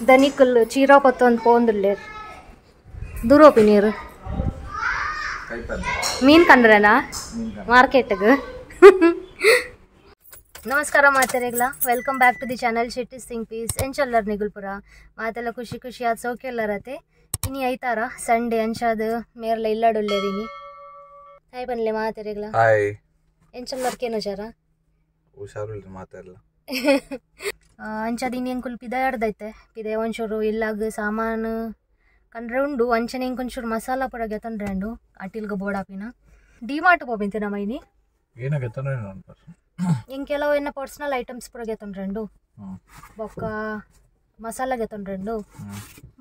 ದನಿಕಲ್ ಚೀರಾಪತ್ತೊಂದು ಪೋಂದುಲ್ಲೇರ್ ದೂರೋಪಿ ನೀರು ಮೀನ್ ಕಂಡ್ರೇನಾ ಮಾರ್ಕೆಟ್ಗೆ. ನಮಸ್ಕಾರ ಮಾತೆರೆಗ್ಲ, welcome back to the channel Shetty Singh piece. ಎಂಚಲ್ಲರ್ ನಿಗುಲ್ಪುರ ಮಾತೆಲ್ಲ ಖುಷಿ ಖುಷಿ ಆದ ಸೌಖ್ಯಲ್ಲರತೆ. ಇನಿ ಐತಾರ ಸಂಡೇ ಅಂಚಾದ ಮೇರ್ಲ ಇಲ್ಲಾಡುಲ್ಲೇರಿನಿ. ಹಾಯ್ ಬನ್ಲೆ ಮಾತೆರೆಗ್ಲ. ಹಾಯ್ ಎಂಚಲ್ಲರ್ಕೇನೋ ಜರ ಹುಷಾರುಲ್ಲ ಮಾತೆಲ್ಲ. ಅಂಚಾದ ಇನಿ ಎಂಕುಲು ಪಿದಾಯ್ ಆಡ್ದೈತೆ. ಪಿದೆ ಒಂಚೂರು ಇಲ್ಲಾಗ ಸಾಮಾನು ಕಂಡ್ರೆ ಉಂಡು. ಅಂಚನೆ ಇಂಕೊಂಚೂರು ಮಸಾಲ ಪೂರ ಗೆತೊಂಡ್ರೆ ಉಂಡು ಅಟಿಲ್ಗ ಬೋಡಾಪಿನ. ಡಿಮಾರ್ಟ್ ಪೋಪಿಂತೆ ನಮ್ಮ ಇನಿ ಇಂಕ ಕೆಲವು ಏನ ಪರ್ಸನಲ್ ಐಟಮ್ಸ್ ಪೂರ ಗೆತೊಂಡ್ರೆ ಉಂಡು. ಬೊಕ್ಕ ಮಸಾಲ ಗೆತೊಂಡ್ರೆ ಉಂಡು.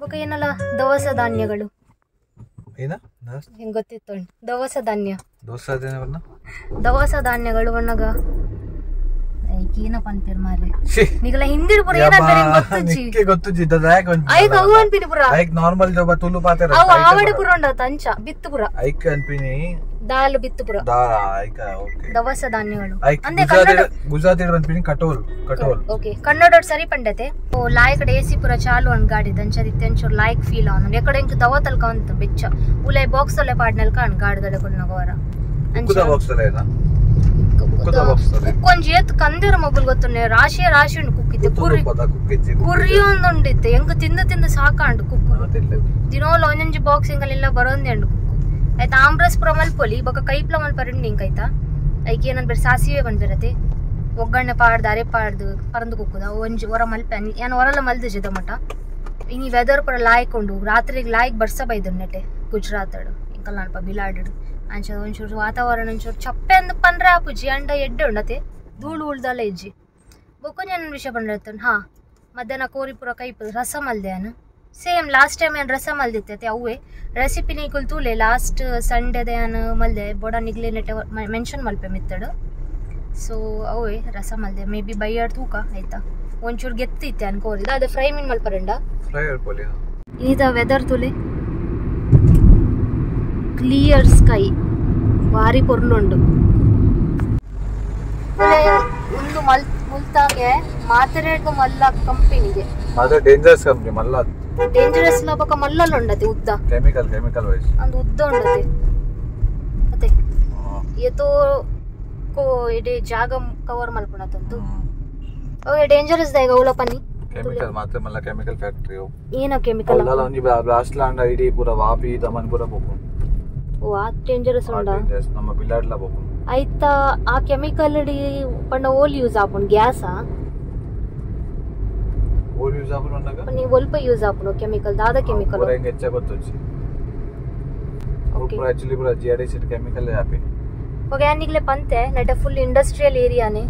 ಬೊಕ್ಕ ಏನಲ್ಲ ದವಸ ಧಾನ್ಯಗಳು ಹೆಂಗ್ ಗೊತ್ತಿತ್ತು? ದವಸ ಧಾನ್ಯ ದವಸ ಧಾನ್ಯಗಳು ಒಣ್ಣಗ ಏನಪ್ಪ ಅನ್ಪೇರ್ ಮಾರ್ರೆ ನಿಗಲ ಹಿಂದಿಡ್ ಪೂರ ಏನಂತಾರೆ ಗೊತ್ತುಜ್ಜಿ ಗೊತ್ತುಜ್ಜಿ ಐಕ್ ಅವು ಅನ್ಪಿನಿ ಪೂರ ಐಕ್ ನಾರ್ಮಲ್ ಜೋಬ ತುಲು ಪಾತೆರ ಅವು ಆವಡೆ ಪೂರ ಉಂಡತ ಅಂಚ ಬಿತ್ತು ಪೂರ ಐಕ್ ಅನ್ಪಿನಿ ದಾಲ್ ಬಿತ್ತು ಪೂರ ದಾಲ್ ಐಕ ಓಕೆ ದವಸ ಧಾನ್ಯಗಳು ಅಂದೆ ಕನ್ನಡ ಗುಜರಾತಿ ಅನ್ಪಿನಿ ಕಟೋಲ್ ಕಟೋಲ್ ಓಕೆ ಕನ್ನಡ ಸರಿ ಪಂಡತೆ. ಓ ಲಾಯಕ್ ಎಸಿ ಪೂರ ಚಾಲು ಅನ್ ಗಾಡಿ ದಂಚ ದಿತ್ತೆ ಅಂಚೂರು ಲಾಯಕ್ ಫೀಲ್ ಆನ್ ಎಕಡೆ ಇಂಕ ದವ ತಲ್ಕ ಅಂತ ಬೆಚ್ಚ ಉಲೈ ಬಾಕ್ಸ್ ಒಲೆ ಪಾಡ್ನಲ್ಕ ಅನ್ ಗಾಡಿದಳೆ ಕೊನ್ನಗೋರ ಅಂಚ ಬಾಕ್ಸ್ ಒಲೆ ಏನ ಕುಕ್ಕೊಂಜಿ ಏತ್ ಕಂದಿರ ಮೊಬೈಲ್ ಗೊತ್ತುಂಡೆ ರಾಶಿ ರಾಶಿ ಉಂಡು ಕುಕ್ಕಿತ್ತೆ ಕುರಿ ಕುರಿ ಒಂದುಂಡಿತ್ತೆ ಎಂಕ್ ತಿಂದು ತಿಂದು ಸಾಕಾಂಡು ಕುಕ್ಕು ದಿನೋಲ ಒಂಜೊಂಜಿ ಬಾಕ್ಸ್ ಎಂಕಲೆಲ್ಲ ಬರೋಂದೆ ಉಂಡು ಕುಕ್ಕು. ಆಯ್ತಾ ಆಮ್ರಸ್ ಪೂರ ಮಲ್ಪೊಲಿ ಬೊಕ್ಕ ಕೈಪ್ಲ ಮಲ್ಪರೆ ಉಂಡು ಇಂಕ್ ಆಯ್ತಾ ಐಕ್ ಏನನ್ ಬೇರೆ ಸಾಸಿವೆ ಬಂದಿರತ್ತೆ ಒಗ್ಗರಣೆ ಪಾಡ್ದು ಅರೆ ಪಾಡ್ದು ಪರಂದು ಕುಕ್ಕುದ ಒಂಜಿ ಹೊರ ಮಲ್ಪೆ ಯಾನ್ ಹೊರಲ್ಲ ಮಲ್ದಿಜದ ಮಟ. ಇನಿ ವೆದರ್ ಪೂರ ಲಾಯ್ಕ್ ಉಂಡು ರಾತ್ರಿಗೆ ಲಾಯ್ಕ್ ಬರ್ಸ ಬೈದು ನೆಟೆ ಗುಜರಾತ್ ಇಂಕಲ್ ಅಲ್ಪ ಬಿಲಾಡು ಅಂಚ ಒಂಚೂರು ವಾತಾವರಣ ಒಂಚೂರು ಚಪ್ಪೆ ಅಂದ್ ಪಂಡ್ರೆ ಆಪುಜಿ ಅಂಡ ಎಡ್ಡೆ ಉಂಡತೆ ಧೂಳು ಉಳ್ದಲ್ಲ ಇಜ್ಜಿ. ಬೊಕ್ಕೊಂಜಿ ನನ್ನ ವಿಷಯ ಪಂಡ್ರೆ ಹಾ ಮಧ್ಯಾಹ್ನ ಕೋರಿ ಪೂರ ಕೈಪು ರಸಮ್ ಅಲ್ದೆ ಅನು same last time ಏನು ರಸಮ್ ಅಲ್ದಿತ್ತೈತೆ ಅವೇ ರೆಸಿಪಿ ನೀಕುಲ್ ತೂಲೆ ಲಾಸ್ಟ್ ಸಂಡೇದೆ ಅನು ಮಲ್ದೆ ಬೋಡ ನಿಗ್ಲೆ ನೆಟ್ಟೆ ಮೆನ್ಷನ್ ಮಲ್ಪೆ ಮಿತ್ತಡು. ಸೊ ಅವೇ ರಸಮ್ ಅಲ್ದೆ may be Bayard ತೂಕ ಆಯ್ತಾ ಒಂಚೂರು ಗೆತ್ತಿತ್ತೆ ಅನ್ಕೋರಿದ ಅದೇ ಫ್ರೈ ಮೀನ್ ಮಲ್ಪರಂಡ ಈತ ವೆದರ್ ತೂಲೆ ಕ್ಲಿಯರ್ ಸ್ಕೈ ಭಾರಿ ಪೊರ್ಲುಂಡು. ಒಂದು ಮುಲ್ತಾಗೆ ಮಾತೆರೆಡ್ದು ಮಲ್ಲ ಕಂಪನಿಗೆ ಮಾತ್ರ ಡೇಂಜರಸ್ ಕಂಪನಿ ಮಲ್ಲ ಡೇಂಜರಸ್ ಲಬಕ ಮಲ್ಲಲ್ಲ ಉಂಡತೆ ಉದ್ದ chemical chemical wise ಅಂದು ಉದ್ದ ಉಂಡತೆ ಅತೆ ಏತೋ ಕೋ ಇಡೀ ಜಾಗ ಕವರ್ ಮಲ್ಪುಣತಂತು. ಓಕೆ ಡೇಂಜರಸ್ ದಾಯಿಗ ಉಲ ಪನ್ನಿ ಕೆಮಿಕಲ್ ಮಾತ್ರ ಮಲ್ಲ ಕೆಮಿಕಲ್ ಫ್ಯಾಕ್ಟರಿ ಏನ ಕೆಮಿಕಲ್ ಅಲ್ಲ ಒಂಜಿ ಬ್ಲಾಸ್ಟ್ ಲ್ಯಾಂಡ್ ಇಡೀ ಪೂರ ವಾಪಿ ದಮನ್ ಪೂರ ಪೋಪುಂಡು. ಓ ಆ ಡೇಂಜರಸ್ ಉಂಡ ನಮ್ಮ ಬಿಲಾಡ್ಲ ಪೋಪುಂಡು ಆಯ್ತಾ. ಆ ಕೆಮಿಕಲ್ ಇಡಿ ಪಂಡ ಓಲ್ ಯೂಸ್ ಆಪುಂಡು ಗ್ಯಾಸಾ ಓಲ್ ಯೂಸ್ ಆಪುಂಡು ಅನ್ನಾಗ ಪನ್ನಿ ಒಲ್ಪ ಯೂಸ್ ಆಪುಂಡು ಕೆಮಿಕಲ್ ದಾದ ಕೆಮಿಕಲ್ ಪೂರ ಹೆಂಗೆ ಹೆಚ್ಚ ಗೊತ್ತುಜ್ಜಿ. ಓಕೆ ಪೂರ ಆಕ್ಚುಲಿ ಪೂರ ಜಿಆರ್ಡಿಸಿ ಕೆಮಿಕಲ್ ಆಪಿ. ಓಕೆ ನಿಗ್ಲೆ ಪಂತೆ ನೆಟ ಫುಲ್ ಇಂಡಸ್ಟ್ರಿಯಲ್ ಏರಿಯಾನೆ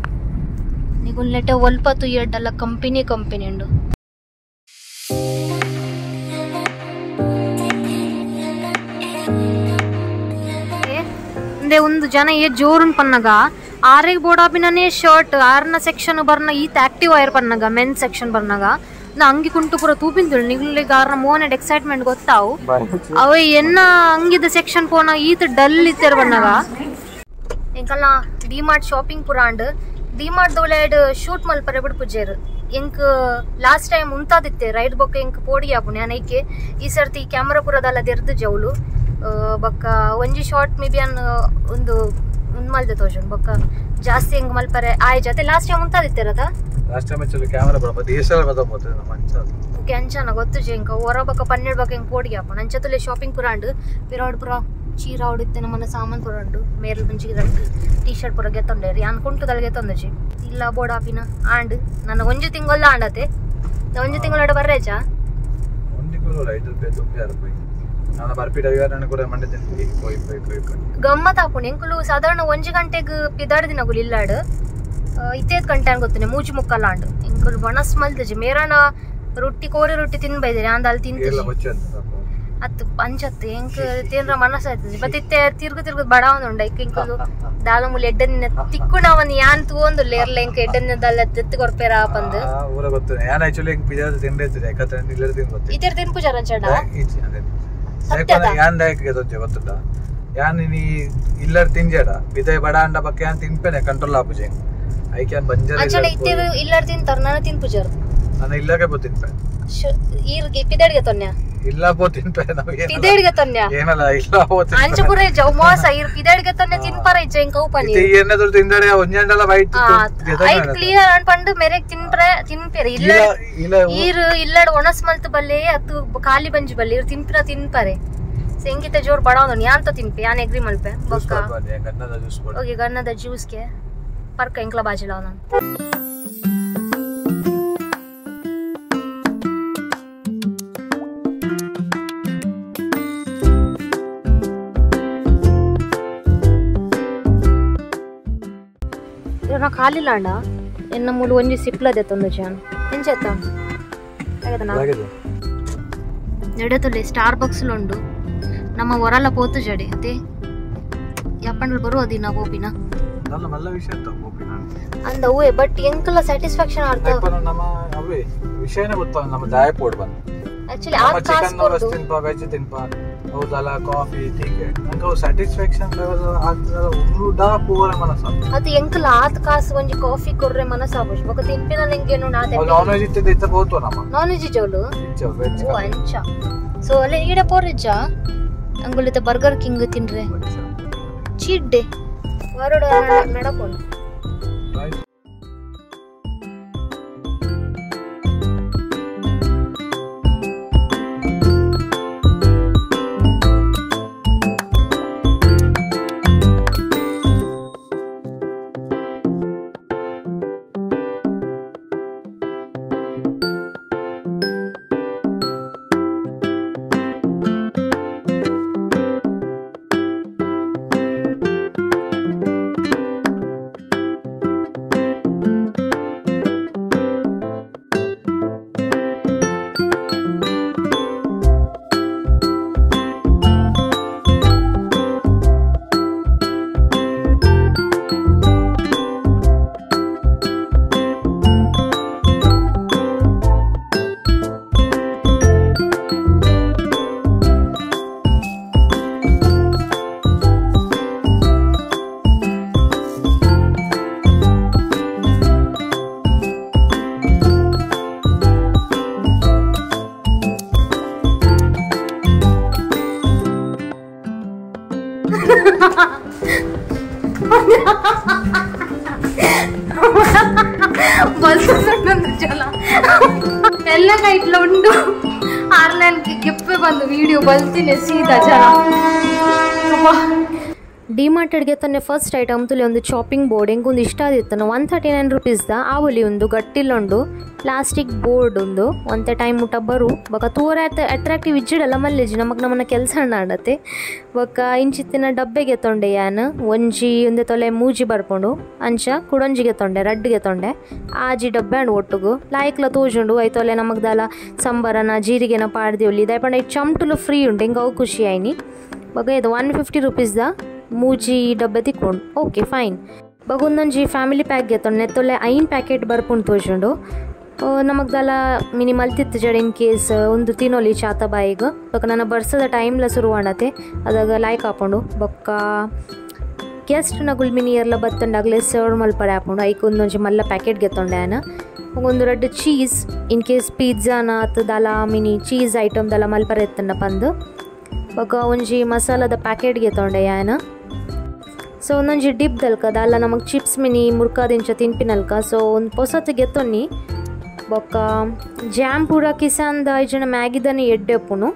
ನಿಗುಲ್ ನೆಟ ಒಲ್ಪ ತುಯ್ಯಡ್ಡಲ್ಲ ಕಂಪನಿ ಕಂಪನಿ ಉಂಡು. ಒಂದು ಜನ ಏ ಜೋರುನ್ ಪನ್ನಗ ಆರೆಗ್ ಬೋಡಾಪಿನೇ ಶರ್ಟ್ ಆರ್ನ ಸೆಕ್ಷನ್ ಬರ್ನ ಈತ ಆಕ್ಟಿವ್ ಆಯರ್ ಪನ್ನಗ ಮೆನ್ ಸೆಕ್ಷನ್ ಬರ್ನಗ ನಾ ಅಂಗಿ ಕುಂಟು ಪೂರ ತೂಪಿಂದುಳು ನಿಗ್ಲಿಗ್ ಆರ್ನ ಮೋನೆಡ್ ಎಕ್ಸೈಟ್ಮೆಂಟ್ ಗೊತ್ತಾವು ಅವ ಎನ್ನ ಅಂಗಿದ ಸೆಕ್ಷನ್ ಪೋನ ಈತ ಡಲ್ ಇತ್ತೆರ್ ಬನ್ನಗ. ಎಂಕಲ್ನ ಡಿಮಾರ್ಟ್ ಶಾಪಿಂಗ್ ಪೂರ ಅಂಡ್ ಡಿಮಾರ್ಟ್ ದೋಲೆಡ್ ಶೂಟ್ ಮಲ್ಪರೆ ಬಿಡ್ ಪೂಜೆರ್ ಎಂಕ್ ಲಾಸ್ಟ್ ಟೈಮ್ ಉಂತಾದಿತ್ತೆ ರೈಡ್ ಬೊಕ್ಕ ಎಂಕ್ ಪೋಡಿ ಆಪುಣೆ ಅನೈಕೆ ಈ ಸರ್ತಿ ಕ್ಯಾಮರಾ ಪೂರದಲ್ಲ ದೆರ್ದು ಜೌಲು ಬೊಕ್ಕ ಒಂಜಿ short may be ಅನ್ ಒಂದು ಉಂದ್ ಮಲ್ದೆ ತೋಜುಂಡು ಬೊಕ್ಕ ಜಾಸ್ತಿ ಹೆಂಗ್ ಮಲ್ಪರೆ ಆಯ್ ಜೊತೆ ಲಾಸ್ಟ್ ಟೈಮ್ ಉಂತಾದಿತ್ತಿರದ last time actually camera ಬರ ಬಟ್ ಏಸಲ ಬದ ಪೋತೆ ನಮ್ಮ ಅಂಚ ಓಕೆ ಅಂಚನ ಗೊತ್ತುಜಿ ಎಂಕ ಹೊರ ಬೊಕ್ಕ 12 ಬೊಕ್ಕ ಎಂಕ್ ಪೋಡಿಗೆ ಆಪುಂಡು ಅಂಚತುಲೆ ಶಾಪಿಂಗ್ ಪೂರ ಅಂಡು ಪಿರಾಡ್ ಪೂರ ಚೀರ ಹೊಡಿತ್ತೆ ನಮ್ಮನ್ನ ಸಾಮಾನು ಪೂರ ಉಂಡು ಮೇರ್ಲ್ ಮುಂಚಿಗೆ ಟೀ ಶರ್ಟ್ ಪೂರ ಗೆತ್ತೊಂಡೇರಿ ಅನ್ಕೊಂಟುದಲ್ ಗೆತ್ತೊಂದಜಿ ಇಲ್ಲ ಬೋಡಾಪಿನ ಆಂಡ್ ನನ್ನ ಒಂಜಿ ತಿಂಗೊಲ್ಲ ಆಂಡತೆ ಒಂಜಿ ತಿಂಗಳೊಡ ಬರ್ರೇಜಾ ಒಂಜಿ ತಿಂಗಳು 5 ರೂಪಾಯಿ ದುಂಬಿ ರೂಪಾಯಿ ನಾನು ಬರ್ಪಿ ರವಿವಾರ ಕೂಡ ಮಂಡೆ ತಿಂದು ಪೋಯ್ ಪೋಯ್ ಪೋಯ್ ಗಮ್ಮತ್ ಆಪುಂಡು. ಎಂಕುಲು ಸಾಧಾರಣ ಒಂಜಿ ಗಂಟೆಗೆ ಪಿದಾಡ್ ದಿನಗುಲು ಇಲ್ಲಾಡು ಇತ್ತೇತ್ ಗಂಟೆ ಅನ್ ಗೊತ್ತನೆ ಮೂಜಿ ಮುಕ್ಕಲ್ಲ ಆಂಡು ಎಂಕುಲು ಬಣಸ್ ಮಲ್ದಜಿ ಮೇರಣ ರೊಟ್ಟಿ ಕೋರಿ ರೊಟ್ಟಿ ತಿನ್ ಬೈದಿರಿ ಅಂದ ಅಲ್ಲಿ ತಿಂತ ಅತ್ತು ಪಂಚತ್ತು ಎಂಕ್ ತಿನ್ರ ಮನಸ್ಸಾಯ್ತದೆ ಮತ್ತೆ ಇತ್ತೆ ತಿರ್ಗು ತಿರ್ಗು ಬಡ ಒಂದುಂಡ ಐಕ್ ಎಂಕುಲು ದಾಲ ಮೂಲ ಎಡ್ಡನ್ನ ತಿಕ್ಕು ನಾವನ್ ಯಾನ್ ತೂವೊಂದುಲ್ಲ ಎರ್ಲ ಎಂಕ್ ಎಡ್ಡನ್ನ ದಾಲ ದೆತ್ತ್ ಕೊರ್ಪೇರ ಪಂದ್ ಊರ ಗೊತ್ತು ಯಾನ್ ಆಕ್ಚುಲಿ ಎಂಕ್ ಪಿದಾದ ತಿಂಡೆ ಇತ್ತಿದೆ ಯಾಕಂದ್ರೆ ಇಲ್ಲರ ತಿಂದು ಗೊತ್ತು ಇತೆರ್ ತಿನ್ಪುಜಾರ ಅಂಚಡ ಯಾನ್ ದಾಯಕ ಗೊತ್ತುಂಡ ಗೊತ್ತುಂಡ ಯಾನ್ ನೀ ಇಲ್ಲರ್ ತಿಂಜಡ ಬಿದೈ ಬಡ ಅಂಡ ಬಕ್ಕ ಯಾನ್ ತಿನ್ಪೇನೆ ಕಂಟ್ರೋಲ್ ಆಪುಜೆ ಐಕ್ ಯಾನ್ ಬಂಜರ ಅಂಚಡ ಇತ್ತೆರ್ ಇಲ್ಲರ್ ತಿಂತಾರ ನಾನ ತಿನ್ಪುಜಾರ ನಾನು ಇಲ್ಲಗೆ ಪೋತಿನ್ಪೆ ಈರ್ಗೆ ಪಿದಡಿಗೆ ತೊನ್ಯ ಇಲ್ಲ ಪೋತಿನ್ಪೆ ನಾವು ಪಿದಡಿಗೆ ತೊನ್ಯ ಏನಲ್ಲ ಇಲ್ಲ ಪೋತಿನ್ ಅಂಚ ಪೂರ ಇಜ್ಜ ಮೋಸ ಈರ್ ಪಿದಡಿಗೆ ತೊನ್ಯ ತಿನ್ಪರ ಇಜ್ಜ ಇಂಕ ಉಪನಿ ಏನೇ ದುಡ್ಡು ತಿಂದಡೆ ಒಂಜಂಡಲ ಬೈಟ್ ಐಟ್ ಕ್ಲಿಯರ್ ಅನ್ ಪಂಡು ಮೆರೆಗ್ ತಿನ್ಪ್ರೆ ತಿನ್ಪೆರೆ ಇಲ್ಲ ಈರ್ ಇಲ್ಲಡ್ ಒಣಸ್ ಮಲ್ತ್ ಬಲ್ಲೆ ಅತ್ತು ಖಾಲಿ ಬಂಜಿ ಬಲ್ಲೆ ಈರ್ ತಿನ್ಪ್ರ ತಿನ್ಪರೆ ಸಂಗೀತ ಜೋರ್ ಬಡವನು ಯಾಂತ ತಿನ್ಪೆ ಯಾನ್ ಎಗ್ರಿ ಮಲ್ಪೆ ಬೊಕ್ಕ ಗನ್ನದ ಜ್ಯೂಸ್ ಓಕೆ ಗನ್ನದ ಜ್ಯೂಸ್ಗೆ ಪರ್ಕ ಎಂಕ್ಲ ಬಾಜಿಲ ನಾನು ಖಾಲಿಲಾಂಡ ಎನ್ನ ಮೂಲು ಒಂಜಿ ಸಿಪ್ಲದೆ ತಂದು ಜಾನ್ ಎಂಚೆತ್ತ ನಡೆತುಲೆ ಸ್ಟಾರ್ ಬಕ್ಸ್ ಉಂಡು ನಮ್ಮ ಹೊರಲ್ಲ ಪೋತು ಜಡೆ ಅದೇ ಯಪ್ಪಂಡಲ್ ಬರುವ ದಿನ ಗೋಪಿನ ನಲ್ಲ ಮಲ್ಲ ವಿಷಯ ಇತ್ತು ಗೋಪಿನ ಅಂದ ಓಯ್ ಬಟ್ ಎಂಕಲ ಸ್ಯಾಟಿಸ್ಫ್ಯಾಕ್ಷನ್ ಅರ್ಥ ನಮ್ಮ ಅವೇ ವಿಷಯನೇ ಗೊತ್ತ ನಮ್ಮ ದಾಯ ಪೋಡ್ ಬಂದ ಆಕ್ಚುಲಿ ಆ ಕಾಸ್ ಕೊಡ್ದು ತಿನ್ಪ ವೆಜ್ ತಿನ್ಪ ಹೌದಲ್ಲ ಕಾಫಿ ಟೀ ನಂಗೆ ಅವು ಸ್ಯಾಟಿಸ್ಫ್ಯಾಕ್ಷನ್ ಲೆವೆಲ್ ಆಗ್ತದಲ್ಲ ಉಂಡು ಪೂರ ಮನಸ್ಸು ಅದು ಎಂಕಲ ಆತ್ ಕಾಸು ಒಂಜಿ ಕಾಫಿ ಕೊರ್ರೆ ಮನಸ್ಸಾಪುಜಿ ಬೊಕ ತಿನ್ಪಿನ ನಂಗೆ ನಾತೆ ನಾನ್ ವೆಜ್ ಇತ್ತಿದ್ದ ಇತ್ತ ಬೋತು ನಮ್ಮ ನಾನ್ ವೆಜ್ ಜೋಲು ಇಚ್ಚ ವೆಜ್ ಓ ಅಂಚ ಸೊ ಅಲ್ಲೇ ಈಡ ಪೋರಿಜ್ಜ ಅಂಗುಲಿತ ಬರ್ಗರ್ ಕಿಂಗ್ ತಿನ್ರೆ ಚೀಟ್ ಡೇ ವರಡ ನಡಪೋನು ಎಲ್ಲ ಕೈಟ್ಲ ಉಂಡು ಆರ್ಲೈನ್ಗೆ ಗೆಪ್ಪೆ ಬಂದು ವಿಡಿಯೋ ಬಲ್ತೀನಿ ಸೀದಾ ಜನ ಡಿಮಾರ್ಟ್ಗೆ ತನ್ನೆ ಫಸ್ಟ್ ಐಟಮ್ ತುಲೆ ಒಂದು ಚಾಪಿಂಗ್ ಬೋರ್ಡ್ ಎಂಕೊಂದು ಇಷ್ಟ ಆದಿತ್ತನು 139 ರುಪೀಸ್ದ ಆವಲಿ ಒಂದು ಗಟ್ಟಿಲ್ಲೊಂಡು ಪ್ಲಾಸ್ಟಿಕ್ ಬೋರ್ಡ್ ಒಂದು ಒಂತೆ ಟೈಮ್ ಮುಟ್ಟ ಬರು ಬೊಕ ತೂರ ಅಟ್ರಾಕ್ಟಿವ್ ಇಜ್ಜಿಡಲ್ಲ ಮಲ್ಲೆಜಿ ನಮಗ್ ನಮ್ಮನ್ನ ಕೆಲಸ ಆಡತ್ತೆ ಬೊಕ ಇಂಚಿತ್ತಿನ ಡಬ್ಬೆಗೆ ತೊಂಡೆ ಯಾನ್ ಒಂಜಿ ಒಂದೆ ತೊಲೆ ಮೂಜಿ ಬರ್ಪುಂಡು ಅಂಚ ಕುಡೊಂಜಿಗೆ ತೊಂಡೆ ರಡ್ಡಿಗೆ ತೊಂಡೆ ಆಜಿ ಡಬ್ಬೆ ಅಂಡ್ ಒಟ್ಟುಗು ಲಾಯಕ್ಲ ತೋಜುಂಡು ಐತೊಲೆ ನಮಗ್ದಾಲ ಸಂಬರನ ಜೀರಿಗೆನ ಪಾಡ್ದಿವಲ್ಲಿ ದಾಯಪಂಡ ಈ ಚಮ್ಟುಲು ಫ್ರೀ ಉಂಟು ಹಿಂಗೆ ಅವು ಖುಷಿ ಆಯ್ನಿ ಬೊಕ ಇದು 150 ರುಪೀಸ್ದ ಮೂಜಿ ಡಬ್ಬೆ ತಿಕ್ಕೊಂಡು ಓಕೆ ಫೈನ್ ಬಗೊಂದೊಂಜಿ ಫ್ಯಾಮಿಲಿ ಪ್ಯಾಕ್ ಗೆತ್ತೊಂಡು ನೆತ್ತೊಲೆ 5 ಪ್ಯಾಕೆಟ್ ಬರ್ಪುಂಡು ತೋಜುಂಡು ನಮಗ್ದಲ್ಲ ಮಿನಿ ಮಲ್ತಿತ್ತು ಜಡ ಇನ್ ಕೇಸ್ ಒಂದು ತಿನ್ನೋಲಿ ಚಾತ ಬಾಯಿಗೆ ಬೊಕ ನನ್ನ ಬರ್ಸದ ಟೈಮ್ಲ ಶುರು ಮಾಡತ್ತೆ ಅದಾಗ ಲಾಯ್ಕ್ ಹಾಕೊಂಡು ಬೊಕ್ಕ ಗೆಸ್ಟ್ ನಗುಲ್ ಮಿನಿ ಎಲ್ಲ ಬತ್ತಂಡಾಗಲೇ ಸರ್ವ್ ಮಲ್ಪಡೆ ಹಾಕೊಂಡು ಐಕ್ ಒಂದೊಂಜಿ ಮಲ್ಲ ಪ್ಯಾಕೆಟ್ ಗೆತ್ತೊಂಡೆ ಆನ ಒಂದು ರಡ್ಡು cheese in case ಪಿಜ್ಜಾನ ಅತ್ತು ದಾಲ mini cheese item ದಾಲ ಮಲ್ಪರೆ ಎತ್ತಂಡ ಪಂದು ಬೊಕ ಒಂಜಿ ಮಸಾಲದ ಪ್ಯಾಕೆಟ್ ಗೆತ್ತೊಂಡೆ ಯಾನ ಸೊ ಒಂದೊಂಜಿ ಡಿಪ್ ದಲ್ಕ ದಾಲ ನಮಗೆ ಚಿಪ್ಸ್ ಮಿನಿ ಮುರ್ಕಾದಿಂಚ ತಿನ್ಪಿನಲ್ಕ ಸೊ ಒಂದು ಪೊಸತ್ತು ಗೆತ್ತೊನ್ನಿ ಬೊಕ್ಕ ಜಾಮ್ ಪೂರ ಕಿಸಾನ್ದ ಐಜನ ಮ್ಯಾಗಿದನೆ ಎಡ್ಡೆ ಉಪ್ಪುನು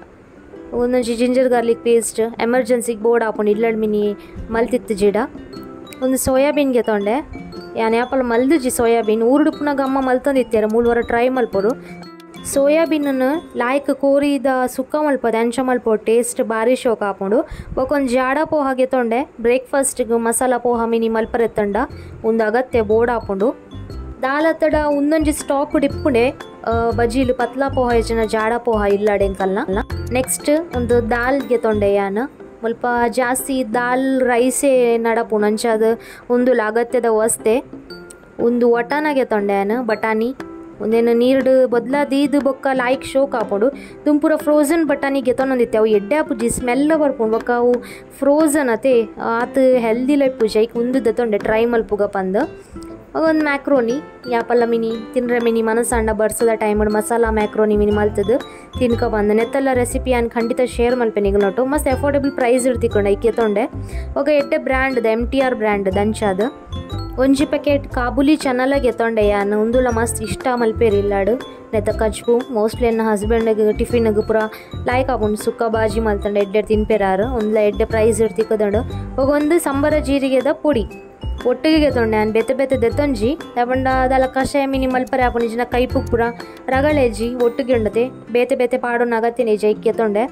ಒಂದೊಂಜಿ ginger garlic paste ಎಮರ್ಜೆನ್ಸಿಗೆ board ಹಾಕೊಂಡು ಇಲ್ಲಡ್ ಮಿನಿ ಮಲ್ತಿತ್ತು ಜಿಡ ಒಂದು ಸೋಯಾಬೀನ್ ಗೆತ್ತೊಂಡೆ ಯಾನ್ ಯಾಪಲ ಮಲ್ದುಜಿ ಸೋಯಾಬೀನ್ ಊರುಡುಪ್ಪುನಾಗ ಅಮ್ಮ ಮಲ್ತಂದಿತ್ತಾರೆ ಮೂರು ಟ್ರೈ ಮಲ್ಪೊಡು ಸೋಯಾಬೀನನ್ನು ಲಾಯ್ಕ್ ಕೋರಿದ ಸುಕ್ಕ ಮಲ್ಪದೆ ಅಂಚ ಮಲ್ಪೊ ಟೇಸ್ಟ್ ಭಾರಿ ಶೋಕ್ ಹಾಕೊಂಡು ಬೊಕೊಂದು ಜಾಡ ಪೋಹ ಗೆತ್ತೊಂಡೆ ಬ್ರೇಕ್ಫಾಸ್ಟ್ಗೆ ಮಸಾಲ ಪೋಹ ಮಿನಿ ಮಲ್ಪರೆತ್ತಂಡ ಒಂದು ಅಗತ್ಯ ಬೋರ್ಡ್ ಹಾಕೊಂಡು ದಾಲತ್ತಡ ಒಂದೊಂಜಿ ಸ್ಟಾಕ್ ಡಿಪ್ಪುಂಡೆ ಬಜೀಲು ಪತ್ಲಾ ಪೋಹ ಜನ ಜಾಡ ಪೋಹ ಇಲ್ಲಡೆಂಕಲ್ನ ನೆಕ್ಸ್ಟ್ ಒಂದು ದಾಲ್ ಗೆತ್ತೊಂಡೆ ಯಾನ್ ಮುಲ್ಪ ಜಾಸ್ತಿ ದಾಲ್ ರೈಸೇ ನಡಪುಂಡು ಅಂಚ ಅದು ಒಂದು ಅಗತ್ಯದ ವಸ್ತೆ ಒಂದು ವಟಾನ ಗೆತ್ತೊಂಡೆ ಯಾನ್ ಬಟಾಣಿ ಒಂದೇನು ನೀರ್ಡು ಬದಲಾದೀದು ಬೊಕ್ಕ ಲಾಯ್ಕ್ ಶೋಕ್ ಹಾಕೊಂಡು ದುಂಪುರ ಫ್ರೋಝನ್ ಬಟಾಣಿ ಗೆತ್ತೊಂದಿತ್ತೆ ಅವು ಎಡ್ಡೆ ಪೂಜಿ ಸ್ಮೆಲ್ ಬರ್ಪುಂಡು ಬೊಕ್ಕ ಅವು ಫ್ರೋಝನ್ ಅತೆ ಆತು ಹೆಲ್ದಿ ಲೈಫ್ ಪೂಜೆ ಐಕ್ ಉಂದು ದತ್ತೊಂಡೆ ಟ್ರೈ ಮಲ್ಪುಗ ಪಂದು ಒಂದು ಮ್ಯಾಕ್ರೋನಿ ಯಾಪಲ್ಲ ಮಿನಿ ತಿನ್ರೆ ಮಿನಿ ಮನಸ್ಸಂಡ ಬರ್ಸದ ಟೈಮ್ ಮಸಾಲ ಮ್ಯಾಕ್ರೋನಿ ಮಿನಿ ಮಲ್ತದು ತಿನ್ಕ ಬಂದು ನೆತ್ತೆಲ್ಲ ರೆಸಿಪಿ ಅನ್ ಖಂಡಿತ ಶೇರ್ ಮಲ್ಪೆ ನಿಗಲೊಟ್ಟು ಮಸ್ತ್ ಅಫೋರ್ಡೆಬಲ್ ಪ್ರೈಸ್ ಇರ್ತಿಕೊಂಡೆ ಐಕೆ ತೊಂಡೆ ఒక ಎಡ್ಡೆ ಬ್ರ್ಯಾಂಡ್ MTR brand ದಂಚಾದ ಒಂಜಿ ಪ್ಯಾಕೆಟ್ ಕಾಬೂಲಿ ಚನಲ ಗೆತ್ತೊಂಡೆ ಯಾನ್ ಉಂದುಲ ಮಸ್ತ್ ಇಷ್ಟ ಮಲ್ಪೇರು ಇಲ್ಲಾಡು ನೆತ್ತ ಕಜ್ಬು ಮೋಸ್ಟ್ಲಿ ಎನ್ನ ಹಸ್ಬೆಂಡ್ಗೆ ಟಿಫಿನ್ಗೆ ಪೂರ ಲಾಯ್ಕ್ ಆಪುಂಡು ಸುಕ್ಕ ಬಾಜಿ ಮಲ್ತಂಡೆ ಎಡ್ಡೆ ತಿನ್ಪೇರಾರು ಒಂದ್ಲ ಎಡ್ಡೆ ಪ್ರೈಸ್ ಇರ್ತಿಕ್ಕದಂಡು ಒಂದು ಸಂಬರ ಜೀರಿಗೆದ ಪೊಡಿ ಒಟ್ಟಿಗೆ ಗೆತ್ತೊಂಡೆ ನಾನು ಬೇತೆ ಬೇತೆ ದೆತ್ತೊಂಜಿ ದಾಪಂಡ ಅದಲ್ಲ ಕಷಾಯ ಮಿನಿ ಮಲ್ಪರೆ ಆಪುಂಡು ಇಜ್ಜಿನ ಕೈಪು ಪೂರ ರಗಳೆಜಿ ಒಟ್ಟಿಗೆ ಉಂಡತೆ ಬೇತೆ ಬೇತೆ ಪಾಡೋಣ ಅಗತ್ಯನೆ ಜೈಕ್ ಗೆತ್ತೊಂಡೆ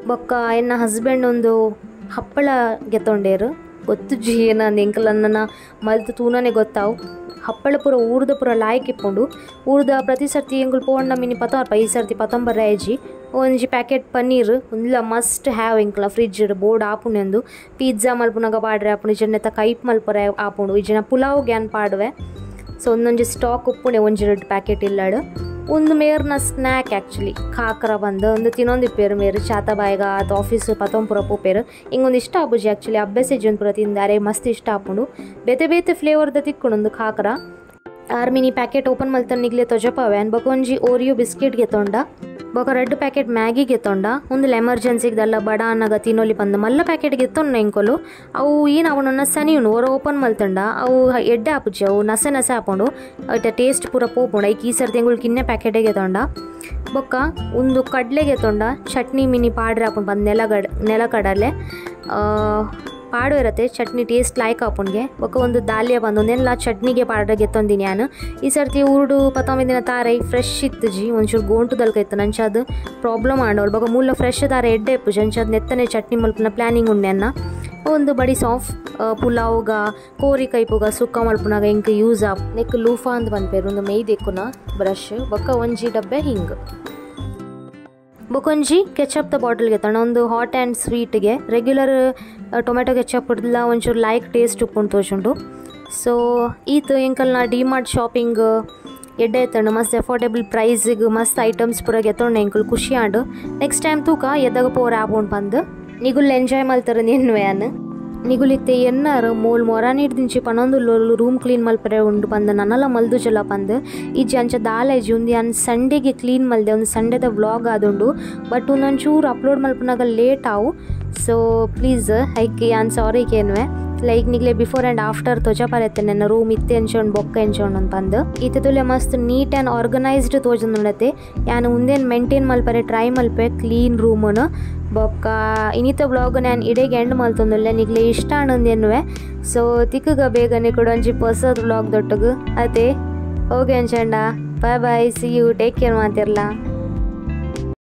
ಬೊಕ್ಕ ಎನ್ನ ಹಸ್ಬೆಂಡ್ ಒಂದು ಹಪ್ಪಳ ಗೆತ್ತೊಂಡೇರು ಗೊತ್ತುಜ್ಜಿ ಏನಂದು ಎಂಕಲನ್ನ ಮಲ್ತು ತೂನನೆ ಗೊತ್ತಾವು ಹಪ್ಪಳ ಪೂರ ಊರ್ದ ಪೂರ ಲಾಯ್ಕ್ ಇಪ್ಪುಂಡು ಊರ್ದ ಪ್ರತಿ ಸರ್ತಿ ಎಂಕುಲು ಪೋಂಡ ಮಿನಿ ಪತ್ತೊಂಬ ಈ ಸರ್ತಿ ಪತ್ತೊಂಬರ ಆಯ್ಜಿ ಒಂಜಿ ಪ್ಯಾಕೆಟ್ ಪನ್ನೀರ್ ಒಂದ್ಲ ಮಸ್ಟ್ have ಎಂಕಲ ಫ್ರಿಜ್ ಬೋರ್ಡ್ ಆಪುಂಡು ಪಿಜ್ಜಾ ಮಲ್ಪುನಗ ಪಾಡ್ರೆ ಆಪುಂಡು ಇಜ್ಜನ ಕೈಪ್ ಮಲ್ಪರೆ ಆಪುಂಡು ಇಜ್ಜನ ಪುಲಾವ್ ಗ್ಯಾನ್ ಪಾಡುವೆ ಸೊ ಒಂದೊಂಜಿ ಸ್ಟಾಕ್ ಉಪ್ಪುಂಡೆ ಒಂಜಿ ರೆಡ್ ಪ್ಯಾಕೆಟ್ ಇಲ್ಲಾಡು ಒಂದು ಮೇರ್ನ ಸ್ನ್ಯಾಕ್ ಆ್ಯಕ್ಚುಲಿ ಖಾಕ್ರ ಬಂದು ಒಂದು ತಿನ್ನೊಂದಿಪ್ಪೇರು ಮೇರು ಚಾತ ಬಾಯಿಗ ಅಥವಾ ಆಫೀಸ್ ಪತ್ತೊಂಪುರ ಪೋಪೇರು ಹಿಂಗೊಂದು ಇಷ್ಟ ಆಪುಜಿ ಆ್ಯಕ್ಚುಲಿ ಅಭ್ಯಾಸ ಪುರ ತಿಂದಾರೆ ಮಸ್ತ್ ಇಷ್ಟ ಆಪುಂಡು ಬೇತೆ ಬೇತೆ ಫ್ಲೇವರ್ದ ತಿಕ್ಕೊಂಡು ಒಂದು ಖಾಕ್ರ ಆರ್ ಮಿನಿ ಪ್ಯಾಕೆಟ್ ಓಪನ್ ಮಲ್ತನ್ ನಿಗ್ಲೆ ತೊಜಪಾವೆ ಅನ್ ಬೊಕ ಒಂಜಿ ಓರಿಯೋ ಬಿಸ್ಕೆಟ್ ಗೆತ್ತೊಂಡ ಬೊಕ ರೆಡ್ ಪ್ಯಾಕೆಟ್ ಮ್ಯಾಗಿ ಗೆತ್ತೊಂಡ ಒಂದು ಎಮರ್ಜೆನ್ಸಿಗೆ ಬಡ ಅನ್ನಗ ತಿನ್ನೊಲಿ ಬಂದು ಮಲ್ಲ ಪ್ಯಾಕೆಟ್ ಗೆತ್ತೊಂಡ ಎಂಕೊಲು ಅವು ಏನು ಅವನನ್ನ ಸನಿಯುಂಡು ಹೊರ ಓಪನ್ ಮಲ್ತಂಡ ಅವು ಎಡ್ಡೆ ಆಪುಜಿ ಅವು ನಸೆ ನಸೆ ಆಪುಂಡು ಐತ ಟೇಸ್ಟ್ ಪೂರ ಪೋಪುಂಡು ಐಕ್ ಈ ಸರ್ತಿ ಎಂಗುಳು ಕಿನ್ನೆ ಪ್ಯಾಕೆಟೇ ಗೆತ್ತೊಂಡ ಬೊಕ್ಕ ಒಂದು ಕಡಲೆ ಗೆತ್ತೊಂಡ ಚಟ್ನಿ ಮಿನಿ ಪಾಡ್ರೆ ಆಪುಂಡು ಬಂದು ನೆಲಕಡಲೆ ಪಾಡು ಇರತ್ತೆ ಚಟ್ನಿ ಟೇಸ್ಟ್ ಲಾಯ್ಕ್ ಆಪುಂಡ್ಗೆ ಬೊಕ್ಕ ಒಂದು ದಾಲಿಯ ಬಂದು ಒಂದೆಲ್ಲ ಚಟ್ನಿಗೆ ಪಾಡ್ರೆ ಗೆತ್ತೊಂದಿನಿ ನಾನು ಈ ಸರ್ತಿ ಊರುಡು ಪತ್ತೊಂಬತ್ತು ದಿನ ತಾರೆ ಫ್ರೆಶ್ ಇತ್ತು ಜಿ ಒಂಚೂರು ಗೋಂಟು ದಲ್ಕ ಇತ್ತು ನಂಚಾದ ಪ್ರಾಬ್ಲಮ್ ಆಂಡವಳು ಬೊಕ್ಕ ಮೂಲ ಫ್ರೆಶ್ ತಾರೆ ಎಡ್ಡೆ ಇಪ್ಪು ಅಂಚಾದ ನೆತ್ತನೆ ಚಟ್ನಿ ಮಲ್ಪುನ ಪ್ಲಾನಿಂಗ್ ಉಂಡೆ ಅನ್ನ ಒಂದು ಬಡಿ ಸಾಫ್ ಪುಲಾವ್ಗ ಕೋರಿ ಕೈಪುಗ ಸುಕ್ಕ ಮಲ್ಪುನಾಗ ಇಂಕ್ ಯೂಸ್ ಆಪ್ ನೆಕ್ ಲೂಫಾ ಅಂತ ಪನ್ಪೇರು ಒಂದು ಮೇಯ್ದೆಕ್ಕುನ ಬ್ರಷ್ ಬೊಕ್ಕ ಒಂಜಿ ಡಬ್ಬೆ ಹಿಂಗ್ ಬೊಕೊಂಜಿ ಕೆಚಪ್ದ ಬಾಟಲ್ಗೆ ತಣ ಒಂದು ಹಾಟ್ ಆ್ಯಂಡ್ ಸ್ವೀಟ್ಗೆ ರೆಗ್ಯುಲರ್ ಟೊಮೆಟೊ ಕೆಚಪ್ ಇಡ್ಲ ಒಂಚೂರು ಲೈಕ್ ಟೇಸ್ಟ್ ಉಪ್ಪುಂಡು ತೋಜುಂಡು ಸೊ ಈತ ಎಂಕಲ್ನ ಡಿ ಮಾರ್ಟ್ ಶಾಪಿಂಗ್ ಎಡ್ಡೆ ಎತ್ತಂಡು ಮಸ್ತ್ ಅಫೋರ್ಡೆಬಲ್ ಪ್ರೈಸಿಗೆ ಮಸ್ತ್ ಐಟಮ್ಸ್ ಪೂರ ಗೆತ್ತೊಂಡು ಎಂಕುಲು ಖುಷಿ ಆಂಡು ನೆಕ್ಸ್ಟ್ ಟೈಮ್ ತೂಕ ಎದ್ದಾಗ ಪೋರ ಆಪುಂಡು ಪಂದು ನಿಗುಲ್ ಎಂಜಾಯ್ ಮಲ್ತಾರೆ ನಿನ್ವೆ ಅನ್ ನಿಗುಲಿತ್ತೆ ಎನ್ನಾರು ಮೋಲ್ ಮೊರಾನಿಡ್ ದಿಂಚಿ ಪನೊಂದು ರೂಮ್ ಕ್ಲೀನ್ ಮಲ್ಪರೆ ಉಂಡು ಪಂದು ನನ್ನಲ ಮಲ್ದು ಜಲ ಪಂದು ಇಜ್ಜಿ ಅಂಚ ದಾಲ ಇಜ್ಜಿ ಉಂದು ಅನ್ ಸಂಡೇಗೆ ಕ್ಲೀನ್ ಮಲ್ದೆ ಒಂದು ಸಂಡೇದ ವ್ಲಾಗ್ ಆದುಂಡು ಬಟ್ ಒಂದೊಂಚೂರು ಅಪ್ಲೋಡ್ ಮಲ್ಪನಾಗ ಲೇಟ್ ಆವು ಸೊ ಪ್ಲೀಸ್ ಹೈಕ್ ಅನ್ ಸಾರಿ ಕೇನ್ವೆ ಲೈಕ್ ನಿಗ್ಲೆ ಬಿಫೋರ್ ಆ್ಯಂಡ್ ಆಫ್ಟರ್ ತೋಜಪರತ್ತೆ ನನ್ನ ರೂಮ್ ಇತ್ತೆ ಎಂಚೋಂಡು ಬೊಕ್ಕ ಎಂಚೋಂಡು ಅಂತ ಪಂದು ಇತ್ತೆ ತುಲೆ ಮಸ್ತ್ ನೀಟ್ ಆ್ಯಂಡ್ ಆರ್ಗನೈಸ್ಡ್ ತೋಜೊಂದುಂಡತೆ ಯಾನ್ ಉಂದೇನು ಮೇಂಟೈನ್ ಮಲ್ಪರೆ ಟ್ರೈ ಮಲ್ಪೆ ಕ್ಲೀನ್ ರೂಮನ್ನು ಬೊಕ್ಕ ಇನ್ನಿತ ಬ್ಲಾಗ್ ನಾನು ಇಡೆಗೆ ಎಂಡ್ ಮಲ್ತೊಂದುಲ್ಲೆ ನಿಗ್ಲೆ ಇಷ್ಟ ಆಣಂದೆನ್ನುವೆ ಸೊ ತಿಕ್ಕಗ ಬೇಗನೆ ಕೂಡ ಒಂಜಿ ಹೊಸದ ಬ್ಲಾಗ್ ದೊಟ್ಟಗು ಅದೇ ಓಕೆ ಅಂಚಂಡ bye bye see you take care ಮಾತಿರ್ಲ.